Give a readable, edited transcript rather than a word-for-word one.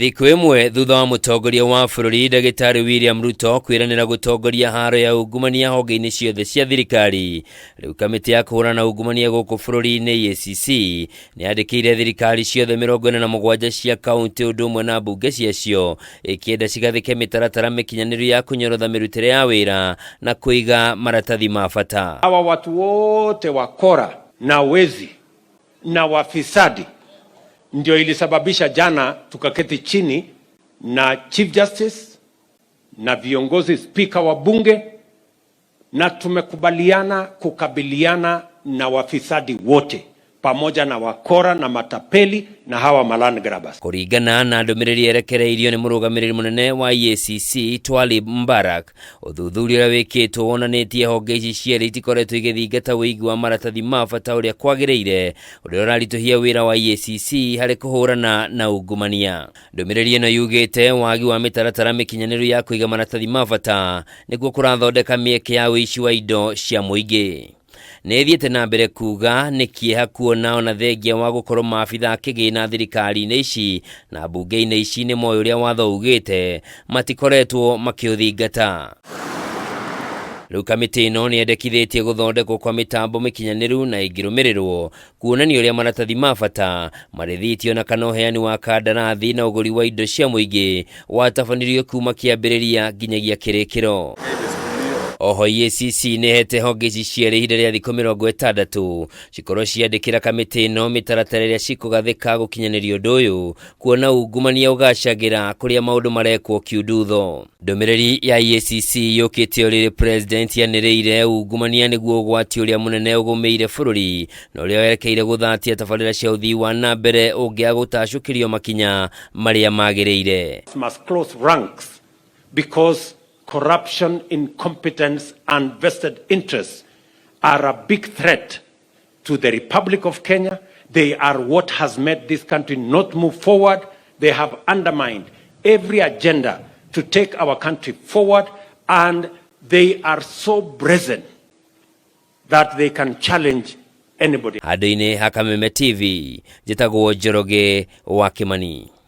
Thikũ ĩmwe thutha wa mũtongoria wa bũrũri Ndagĩtarĩ William Ruto kwĩranĩra gũtongoria haro ya ungumania honge-inĩ ciothe cia thirikari, rĩu kamĩtĩ ya kũhũrana na ungumania gũkũ bũrũri-inĩ EACC nĩ yandĩkĩire thirikari ciothe 47 cia kaunti ũndũ ũmwe na mbunge ciacio ĩkĩenda cigathĩke mĩtaratara mĩkinyanĩru ya kũnyorotha mĩrutĩre ya wĩra na kũiga maratathi ma bata. Hawa watu wote wakora na wezi na wafisadi ndio ilisababisha jana tukaketi chini na Chief Justice na viongozi, spika wa bunge, na tumekubaliana kukabiliana na wafisadi wote pamoja na wakora na matapeli na hawa maland grabbers. Kũringana na ndũmĩrĩri yerekereirio nĩ mũrũgamĩrĩri mũnene wa EACC Twalib Mbarak, ũthuthuria ũrĩa wĩkĩtwo wonanĩtie honge ici cierĩ itikoretwo igĩthingata ũigi wa maratathi ma bata ũrĩa kwagĩrĩire, ũrĩa ũraritũhia wĩra wa EACC harĩ kũhũrana na ungumania. Ndũmĩrĩri ĩno yugĩte wagi wa mĩtaratara mĩkinyanĩru ya kũiga maratathi ma bata nĩkuo kũrathondeka mĩeke ya ũici wa indo cia mũingĩ. Nĩ ĩthiĩte na mbere kuga nĩ kĩeha kuona ona thengia wa gũkorwo maabitha kĩgĩna thirikari-inĩ ici na mbunge-inĩ ici nĩ moĩ ũrĩa watho ugĩte, matikoretwo makĩũthingata. Rĩu kamĩtĩ ĩno nĩ yendekithĩtie gũthondekwo kwa mĩtambo mĩkinyanĩru na ĩngĩrũmĩrĩrwo kuonania ũrĩa maratathi ma bata, marĩthiti ona kana ũheani wa kandarathi na ũgũri wa indo cia mũingĩ watabanirio kuma kĩambĩrĩria nginyagia kĩrĩkĩro. Oho EACC nĩ ĩhete honge ici cierĩ ihinda rĩa thikũ 60 cikorwo ciandĩkĩra kamĩtĩ ĩno mĩtaratara ĩrĩa cikũgathĩka gũkinyanĩria ũndũ ũyũ, kuona ungumania ũgacagĩra kũrĩa maũndũ marekwo kiundutho. Ndũmĩrĩri ya EACC yũkĩte o rĩrĩ president anĩrĩire ungumania nĩguo ũgwati ũrĩa mũnene ũgũmĩire bũrũri na ũrĩa werekeire gũthatia tabarĩra cia ũthii wa na mbere ũngĩaga gũtacũkĩrio makinya marĩa magĩrĩire. Must close ranks because corruption, incompetence and vested interests are a big threat to the Republic of Kenya. They are what has made this country not move forward. They have undermined every agenda to take our country forward, and they are so brazen that they can challenge anybody. Handũ-inĩ ha Kameme TV, njĩtagwo Njoroge wa Kimani.